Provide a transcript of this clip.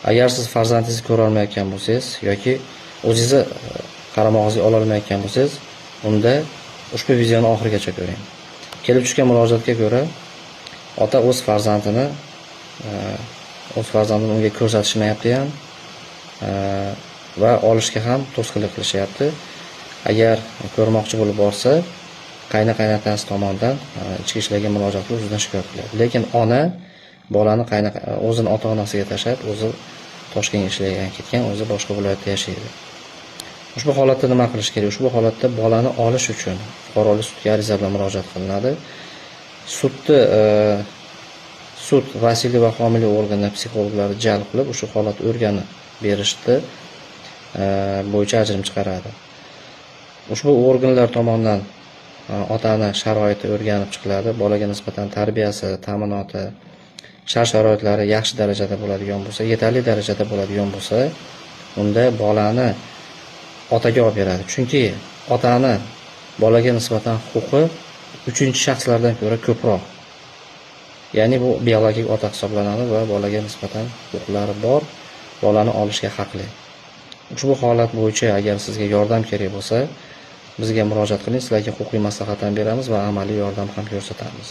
Agar siz farzandingizni ko'ra olmayotgan bo'lsangiz yoki o'zingizni qaramog'ingizga ololmayotgan bo'lsangiz, unda ushbu videoni oxirigacha ko'ring. Kelib tushgan murojaatga ko'ra, ota o'z farzandini unga ko'rsatishmayapti ham va olishga ham to'sqinlik qilishyapti. Agar ko'rmoqchi bo'lib borsa, qayna qaynotasi tomonidan ichki ishlarga murojaat qilib, o'zidan shikoyat qilyapti. Lekin ona bolani qayna o'zini ota onasiga tashlab, o'zi Toshkentga ishga ketgan, o'zi boshqa viloyatda yashaydi. Ushbu holatda nima qilish kerak? Ushbu holatda bolani olish uchun fuqarolik sudga ariza bilan murojaat qilinadi. Sudni sud vasiylik va homiylik organi psixologlari jalb qilib, ushbu holatni o'rganib berishdi bo'yicha ajrim chiqaradi. Ushbu organlar tomonidan ota-ona sharoiti o'rganib chiqiladi. Bolaga nisbatan tarbiyasi, ta'minoti, shart sharoitlari yaxshi darajada bo'ladigan bo'lsa, yetarli darajada bo'ladigan bo'lsa, unda bolani otaga olib beradi. Chunki otani bolaga nisbatan huquqi uchinchi shaxslardan ko'ra ko'proq. Ya'ni bu biologik ota hisoblanadi va bolaga nisbatan huquqlari bor, bolani olishga haqli. Ushbu holat bo'yicha agar sizga yordam kerak bo'lsa, bizga murojaat qiling, sizlarga huquqiy maslahat ham beramiz va amaliy yordam ham ko'rsatamiz.